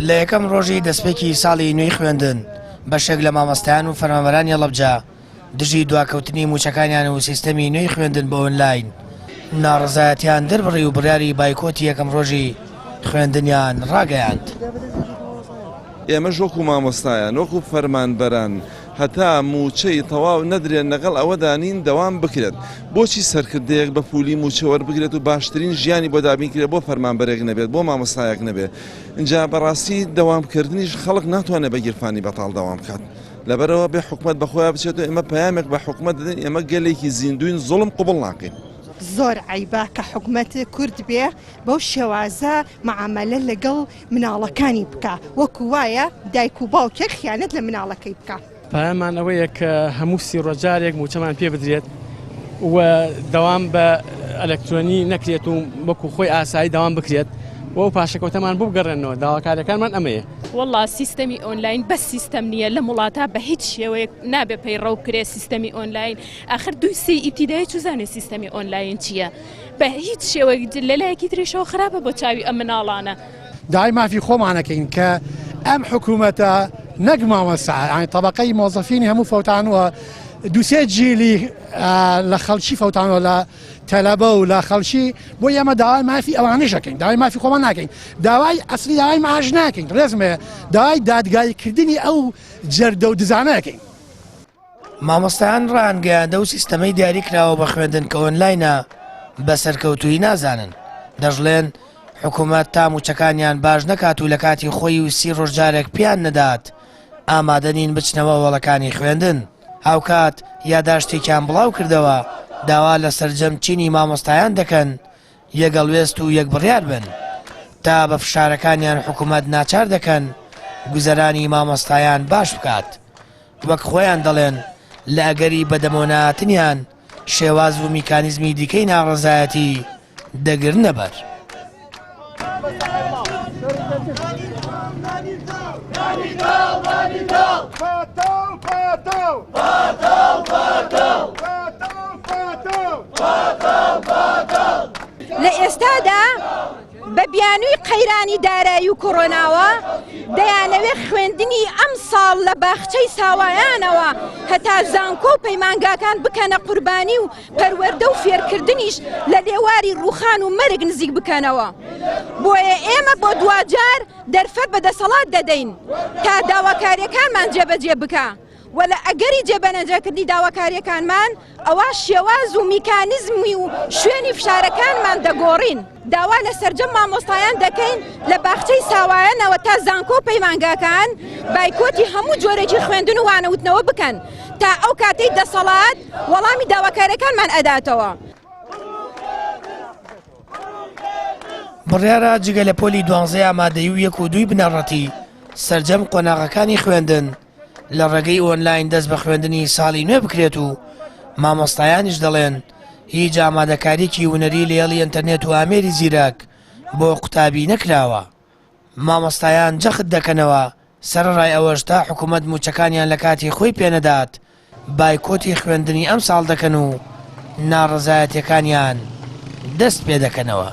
لە یەکەم ڕۆژی دەستپێکی ساڵی نوێی خوێندن، بەشێک لە مامۆستایان و فەرمانبەرانی هەڵەبجە دژی دواکەوتنی مووچەکانیان و سیستەمی نوێی خوێندن بە ئۆنلاین ناڕەزایەتیان دەربڕی و بڕیاری بایکۆتی یەکەم ڕۆژی خوێندنیان ڕاگەیاند. ئێمەش وەکو مامۆستایان، وەکو فەرمانبەران هەتا مووچەی تەواو نەدرێن لەگەڵ ئەوەدا نین دەوام بکرێت. بۆچی سەرکردەیەک بە پولی مووچە وەربگرێت و باشترین ژیانی بۆ دابین کرێت بۆ فەرمانبەرێک نەبێت، بۆ مامۆستایەک نەبێت؟ ئینجا بەڕاستی دەوامکردنیش خەڵک ناتوانێت بە گیرفانی بەتاڵ دەوام بکات. لەبەرئەوە بێ حکومەت بەخۆیا بچێت و ئێمە پەیامێک بە حکومەت دەدەین ئێمە گەلێکی زیندووین زوڵم قبوڵ ناکەین. زۆر عەیبە کە حکومەت کورد بێ بەو شێوازە معامەلە لەگەڵ مناڵەکانی بکا وەکو وایە دایک و باوکێک خیانەت لە مناڵەکەی بکا. پەیاممان ئەوەیە کە هەموو سی ڕۆژ جارێک مووچەمان پێ بدرێت و دەوام بە ئەلکترۆنی نەکرێت و وەکو خۆی ئاسایی دەوام بکرێت و ئەو پاشەکەوتەمان بۆ بگەڕێنەوە داواکاریەکانمان ئەمەیە. وەڵا سیستەمی ئۆنلاین بەس سیستەم نییە لەم وڵاتە بە هیچ شێوەیەک نابێ پەیڕەو بکرێ سیستەمی ئۆنلاین ئاخر دووی سێی ئیبتیدایی چوزانێ سیستەمی ئۆنلاین چییە بە هیچ شێوەیەک لەلایەکی تریشەوە خراپە بۆ چاوی ئەم مناڵانە. داوای مافی خۆمان ئەکەین کە ئەم حکوومەتە نەک مامۆستا یانی تەبەقەی مۆزەفینی هەموو فەوتانوە دوسێ جیلی لە خەڵکی فەوتانەوە لە تەلەبە و لە خەڵکی بۆ ئێمە داوای مافی ئەوانش ئەکەین داوای مافی خۆمان ناکەین داوای ئەسلی داوای معاش ناکەین ڕێزم هەیە داوای دادگاییکردنی ئەو جەردە و دزانە ئەکەین. مامۆستایان ڕایانگەیاند ئەو سیستەمەی دیاری کراوە بە خوێندن کە ئۆنلاینە بە سەرکەوتوویی نازانن، دەشڵێن، حکومەت تا مووچەکانیان باش نەکات و لە کاتی خۆی و سی ڕۆژ جارێک پێیان نەدات ئامادە نین بچنەوە هۆڵەکانی خوێندن. هاوکات یاداشتێکیان بڵاوکردەوە داوا لە سەرجەم چینی مامۆستایان دەکەن یەکهەڵوێست و یەکبڕیار بن تا بە فشارەکانیان حکومەت ناچار دەکەن گوزەرانی مامۆستایان باش بکات. وەک خۆیان دەڵێن لە ئەگەری بەدەمەوەنەهاتنیان شێواز و میکانیزمی دیکەی ناڕەزایەتی دەگرنە بەر. لە ئێستادا بە بیانووی قەیرانی دارایی و کۆرۆناوە دەیانەوێت خوێندنی ئەمساڵ لە باخچەی ساوایانەوە هەتا زانکۆ و پەیمانگاکان بکەنە قوربانی و پەروەردە و فێرکردنیش لە لێواری ڕووخان و مەرگ نزیک بکەنەوە. بۆیە ئێمە بۆ دواجار دەرفەت بە دەسەڵات دەدەین تا داواکارییەکانمان جێبەجێ بکا. و لە ئەگەری جێبەنەجەکردنی داواکارییەکانمان ئەوا شێواز و میکانیزمی و شوێنی فشارەکانمان دەگۆڕین. داوا لە سەرجەم مامۆستایان دەکەین لە باخچەی ساوایانەوە تا زانکۆ و پەیمانگاکان بایکۆتی هەموو جۆرێکی خوێندن و وانەوتنەوە بکەن تا ئەو کاتەی دەسەڵات وەڵامی داواکارییەکانمان ئەداتەوە. بڕیارە جگە لە پۆلی دوانزەی ئامادەیی و یەک و دووی بنەڕەتی سەرجەم قۆناغەکانی خوێندن لە ڕێگەی ئۆنلاین دەست بە خوێندنی ساڵی نوێ بکرێت و مامۆستایانیش دەڵێن هیچ ئامادەکاریەکی هونەری لە هێڵی ئینتەرنێت و ئامێری زیرەک بۆ قوتابی نەکراوە. مامۆستایان جەخت دەکەنەوە سەرەڕای ئەوەش تا حکومەت مووچەکانیان لە کاتی خۆی پێنەدات بایکۆتی خوێندنی ئەمساڵ دەکەن و ناڕەزایەتیەکانیان دەست پێدەکەنەوە.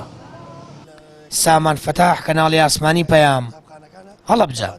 سامان فەتاح کەناڵی ئاسمانی پەیام، هەڵەبجە.